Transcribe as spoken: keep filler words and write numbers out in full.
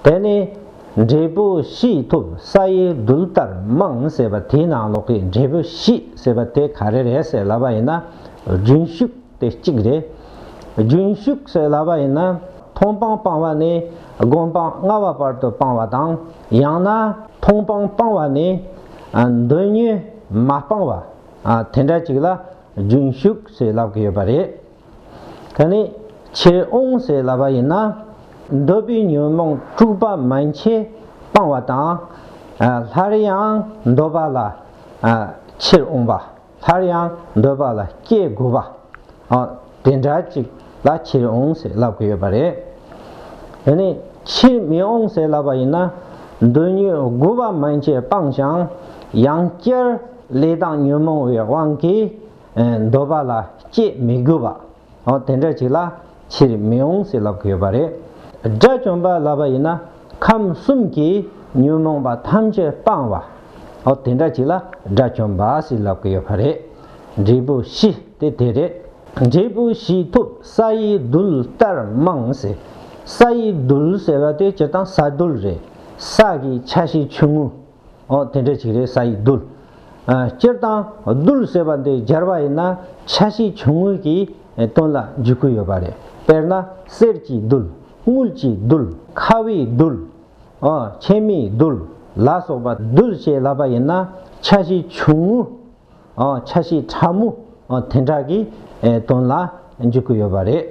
དེ་ནས་འབྲས་བུ་བཞི་ཐོབ་ས་ཡི་རྡུལ་ལྟར་མང་ཟེར་བ་དེའི་ནང་ལོགས་ཀྱི་འབྲས་བུ་བཞི་ཟེར་བ་དེ་ག་རེ་རེད་ཟེར་ལབ་པ་ཡིན་ན། རྒྱུན་ཞུགས་དེ་གཅིག་རེད། རྒྱུན་ཞུགས་ཟེར་ལབ་པ་ཡིན་ན། མཐོང་སྤང་སྤངས་པ་ནས་སྒོམ་སྤང་ལྔ་པ་བར་དུ་སྤངས་པ་དང་། ཡང་ན་མཐོང་སྤང་སྤངས་པ་ནས་ཨ་འདོད་ཉོན་མ་སྤངས་པ། ཨ་དེ་འདྲ་ཅིག་ལ་རྒྱུན་ཞུགས་ཟེར་ལབ་ཀྱི་ཡོད་པ་རེད། དེ་ནས་ཕྱིར་འོང་ཟེར་ལབ་པ་ཡིན་ན། འདོད་པའི་ཉོན་མོངས་དྲུག་པ་མན་ཆད་སྤངས་པ་དང་། ཨ་སླར་ཡང་འདོད་པ་ལ་ཨ་ཕྱིར་འོང་བ། སླར་ཡང་འདོད་པ་ལ་སྐྱེ་དགོས་པ། ཨ་དེ་འདྲ་ཅིག་ལ་ཕྱིར་འོང་ཟེར་ལབ་ཀྱི་ཡོད་པ་རེད། དེ་ནས་ཕྱིར་མི་འོང་ཟེར་ལབ་པ་ཡིན་ན། འདོད་ཉོན་དགུ་པ་མན་ཆད་སྤངས་ཀྱང་ཡང་བསྐྱར་ལས་དང་ཉོན་མོངས་པའི་དབང་གིས་ཨ་འདོད་པ་ལ་སྐྱེ་མི་དགོས་པ། ཨོ་དེ་འདྲ་ཅིག་ལ་ཕྱིར་མི་འོང་ཟེར་ལབ་ཀྱི་ཡོད་པ་རེད། དགྲ་བཅོམ་པ་ལབ་པ་ཡིན་ན། ཁམས་གསུམ་གྱི་ཉོན་མོངས་པ་ཐམས་ཅད་སྤངས་པ། ཨོ་དེ་འདྲ་ཅིག་ལ་དགྲ་བཅོམ་པ་ཟེར་ལབ་ཀྱི་ཡོད་པ་རེད། འབྲས་བུ་བཞི་དེ་དེ་རེད། འབྲས་བུ་བཞི་ཐོབ་ས་ཡི་རྡུལ་ལྟར་མང་ཟེར། ས་ཡི་རྡུལ་ཟེར་བ་དེ་སྤྱིར་བཏང་ས་རྡུལ་རེད། ས་གི་ཆ་ཤས་ཆུང་ངུ། ཨོ་དེ་འདྲ་ཅིག་རེད། ས་ཡི་རྡུལ། ཨ་སྤྱིར་བཏང་རྡུལ་ཟེར་བ་འདི་སྦྱར་བ་ཡིན་ན་ཆ་ཤས་ཆུང་ངུ་གི་དོན་ལ་འཇུག་གི་ཡོད་པ་རེད། དཔེར་ན་གསེར་གྱི་རྡུལ། དངུལ་གྱི་རྡུལ། ཁ་བའི་རྡུལ། ཨོ་ཕྱེ་མའི་རྡུལ་ལ་སོགས་པ་རྡུལ་ཞེས་ལབ་པ་ཡིན་ན་ཆ་ཤས་ཆུང་ངུ། ཨོ་ཆ་ཤས་ཕྲ་མོ། ཨོ་དེ་འདྲ་གི་ཨེ་དོན་ལ་འཇུག་གི་ཡོད་པ་རེད།